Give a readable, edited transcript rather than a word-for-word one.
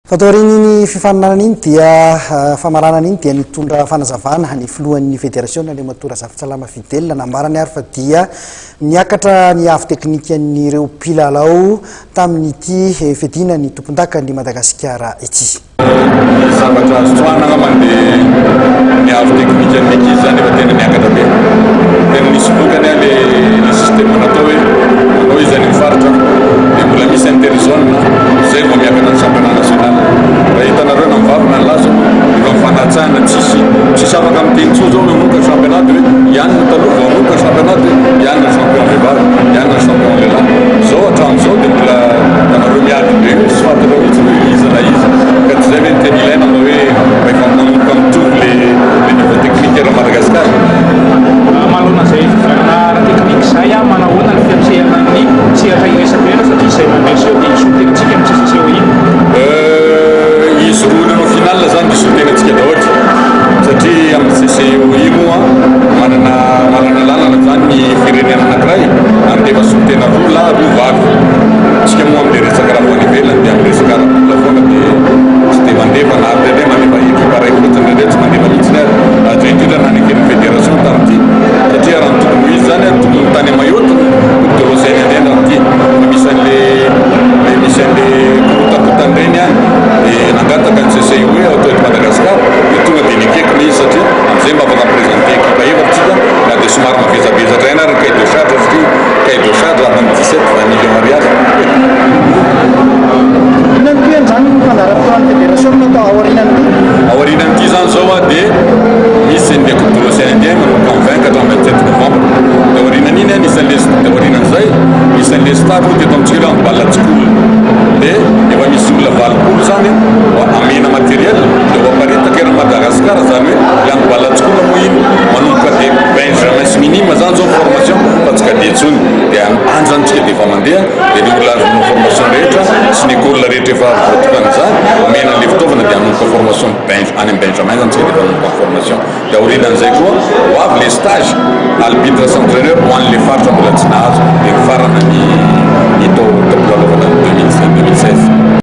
Taorian'iny fifaninanana iny dia famaranana iny dia nitondra fanazavana ny filohan'ny federasiona, Andriamatoa Razafintsalama Fidèle. Nambarany ary fa dia niakatra ny avo teknikan'ireo mpilalao tamin'ity fiadiana ny tompondakan'i Madagasikara ity. Ny zavatra azo tsoahina angambany dia ny avo teknikan'ny ankizy izany efa tena niakatra be. Tena nisy vokany le système natao hoe manao izy any amin'ny faritra dia mbola misy interzone izay vao miakatra ny championnat national. Raha hitanareo na ny vavy na ny lahy zao efa mifanatsahana, tsisy afaka miteny intsony zao nanomboka championnat dia hoe ianona taloha vao hanomboka championnat dia ianona champion vehivavy, ianona champion lehilahy. Zao hatramin'izao dia mbola hitanareo miady be io, tsy fantatra mihitsy hoe iza na iza. Ka tsy izay ve no tena ilaina mba hoe mba efa manomboka mitovy le niveau technique eran'i Madagasikara. Manoloana izay fivoarana ara-teknika izay, manahoana ny fiatrehana ny sehatra iraisam-pirenena satria izay mandresy eo dia hisolo tena antsika amin'ny CCCOI? Izy roa nanao finale zany dia hisolo tena antsika daholo satria amin'ny CCOI moa manana lalana zany ny firenena anankiray handefa solontena roa lahy, roa vavy. Tsika moa amin'ilay resaka raha vao any ivelany dia amin'ny resaka ara-bola foana dia tsy dia mandefa na indraindray mandefa ekipa iray fotsiny, indraindray tsy mandefa mihitsy ary. Izay indrindra naneken'ny fédération tamin'ity satria raha ny tokony ho izy zany tokony ho tany Mayotte ny Coupe de l'Océan Indien tamin'ity fa misy an'le le misy an'le korotakotana ireny any dia nangataka ny CCI hoe atao eto Madagascar dia tonga dia nekeko ilay izy satria amin'izay mba afaka mi-présenter ekipa efatra tsika na dia somary mavesabesatra ihany ary ny cahier de charge satria cahier de charge amin'ny 17 20 millions ariary. Inona no tohiny izany fandaharam-potoanan'ny fédération atao aorianan'ity? Aorianan'ity zany zao dia misy ny Coupe de l'Océan Indien manomboka amin'ny 20 ka hatramin'ny 27 novembre. Dia aorianan'iny anisan'le dia aorianan'izay misy an'le stage moa teto amintsika hoe handball school. Dia efa misy olona 80 zany ho amena matériel dia ho aparitaka eran'i Madagascar, zany hoe le handball school moa iny manomboka dia benjamin sy minime zany zao formation fa tsy cadet intsony. Dia any zany tsika dia efa mandeha dia ny olona azo manao formation rehetra sy ny école rehetra efa voatokan'izany omena an'le fitaovana dia hanomboka formation any amin'ny benjamin zany tsika dia efa hanomboka formation. Dia aorianan'izay koa ho avy le stage arbitre sy entraîneur ho an'le faritra mbola tsy nahazo dia mifarana ny taom-pilalaovana 2016.